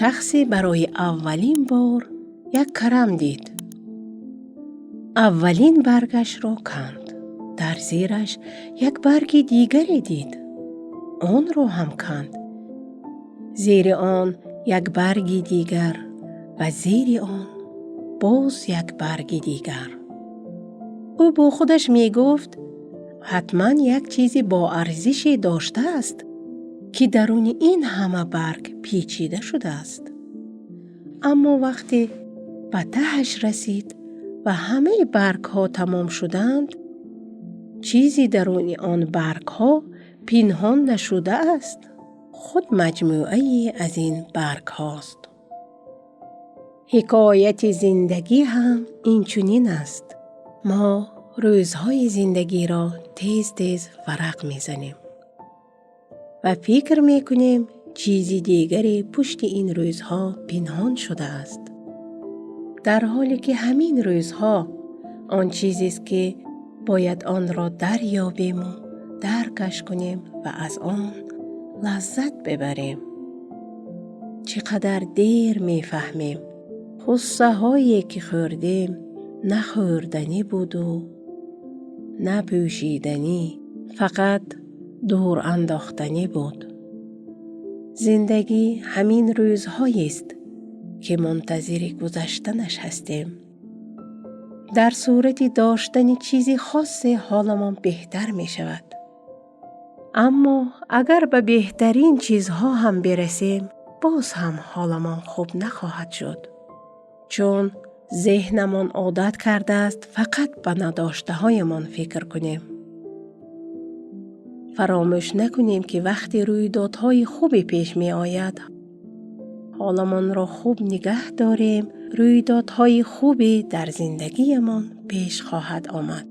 Шахсе барои аввалин бор як карам дид. Аввалин баргашро канд. Дар зераш як барги дигаре дид. Онро ҳам канд. Зери он як барги дигар ва зери он боз як барги дигар. Ӯ бо худаш мегуфт: ҳатман як чизи боарзише доштааст, ки даруни ин ҳама барг печида шудааст. Аммо вақте ба таҳаш расид ва ҳамаи баргҳо тамом шуданд, чизи даруни он баргҳо пинҳон нашудааст, худ маҷмӯае аз ин баргҳост. Ҳикояти зиндагӣ ҳам инчунин аст. Мо рӯзҳои зиндагиро тез-тез варақ мезанем ва фикр мекунем, чизи дигаре пушти ин рӯзҳо пинҳон шудааст, дар ҳоле ки ҳамин рӯзҳо он чизест, ки бояд онро дарёбему даркаш кунем ва аз он лаззат бибарем. Чӣ қадар дер мефаҳмем: ғуссаҳое ки хӯрдем, на хӯрданӣ буду на пӯшиданӣ, фақат дур андохтанӣ буд. Зиндагӣ ҳамин рӯзҳоест, ки мунтазири гузаштанаш ҳастем. Дар сурати доштани чизи хосе ҳоламон беҳтар мешавад, аммо агар ба беҳтарин чизҳо ҳам бирасем, боз ҳам ҳоламон хуб нахоҳад шуд, чун зеҳнамон одат кардааст фақат ба надоштаҳоямон фикр кунем. Фаромӯш накунем, ки вақте рӯйдодҳои хубе пеш меояд, ҳоламонро хуб нигаҳ дорем, рӯйдодҳои хубе дар зиндагиямон пеш хоҳад омад.